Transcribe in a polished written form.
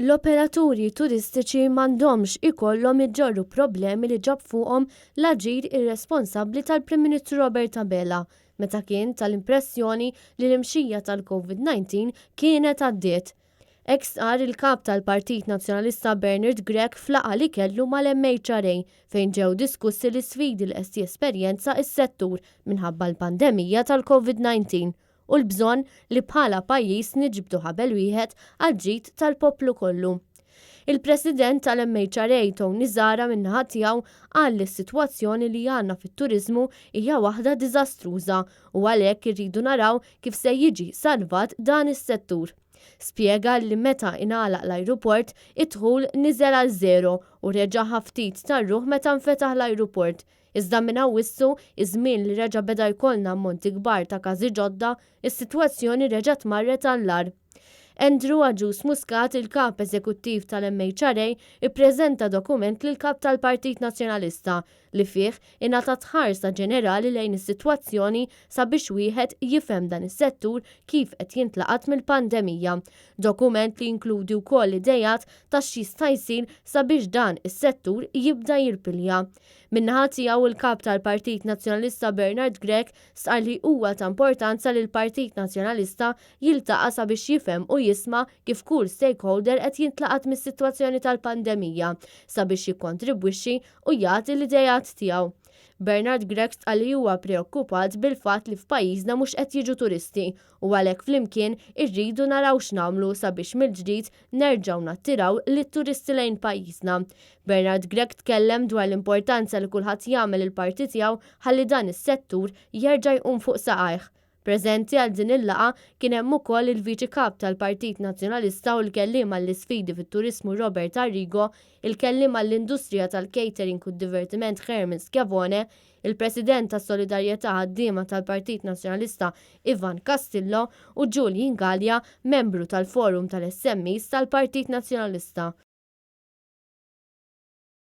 L-operaturi turistiċi m'għandhomx ikollhom iġorru problemi li ġab fuqhom l-aġir irresponsabbli tal-Prim Ministru Robert Abela meta kien tal-impressjoni li l-imxija tal-Covid-19 kienet għaddiet. Hekk stqarr il-Kap tal-Partit Nazzjonalista Bernard Grech f'laqgħa li kellu mal-MHRA fejn ġew diskussi l-isfidi li qed jesperjenza s-settur minħabba l-pandemija tal-Covid-19 u l-bżonn li bħala pajjiż niġbdu ħabel wieħed għall-ġid tal-poplu kollu. Il-President tal-MHRA Tony Zahra min-naħa tiegħu qal li s-sitwazzjoni li għandna fit-turiżmu hija waħda diżastruża u għalhekk irridu naraw kif se jiġi salvat dan is-settur. Spjega li meta ingħalaq l-ajruport, id-dħul niżel għal żero u reġa' ħa ftit tar-ruħ meta nfetaħ l-ajruport. Iżda minn Awwissu, iż-żmien li reġa' beda jkollna ammonti kbar ta' każi ġodda, is-sitwazzjoni reġgħet marret għall-agħar. Andrew Agius Muscat, il-Kap Eżekuttiv tal-MHRA, ippreżenta dokument lill-Kap tal-Partit Nazzjonalista li fih ingħatat ħarsa ġenerali lejn is-sitwazzjoni sabiex wieħed jifhem dan is-settur kif qed jintlaqat mill-pandemija. Dokument li jinkludi wkoll ideat ta' x'jista' jsir sabiex dan is-settur jibda jirpilja. Min-naħa tiegħu il-Kap tal-Partit Nazzjonalista Bernard Grech stqarr li huwa ta' importanza li l-Partit Nazzjonalista jiltaqa' sabiex jifhem u jisma' kif kull stakeholder qed jintlaqat mis-sitwazzjoni tal-pandemija sabiex jikkontribwixxi u jagħti l-ideat tiegħu. Bernard Grech stqarr li huwa preokkupat bil-fatt li f'pajjiżna mhux qed jiġu turisti u għalhekk flimkien irridu naraw x'nagħmlu sabiex mill-ġdid nerġgħu nattiraw lit-turisti lejn pajjiżna. Bernard Grech tkellem dwar l-importanza li kulħadd jagħmel il-parti tiegħu ħalli dan is-settur jerġa' jqum fuq saqajh. Preżenti għal din il-laqgħa kien hemm ukoll il-Viċi Kap tal-Partit Nazzjonalista u l-Kelliem għall-Isfidi fit-Turiżmu Robert Arrigo, il-Kelliem għall-Industrija tal-Catering u d-Divertiment Herman Schiavone, il-President ta' Solidarjetà Ħaddiema tal-Partit Nazzjonalista Ivan Castillo u Julian Galea, membru tal-Forum tal-SMEs tal-Partit Nazzjonalista.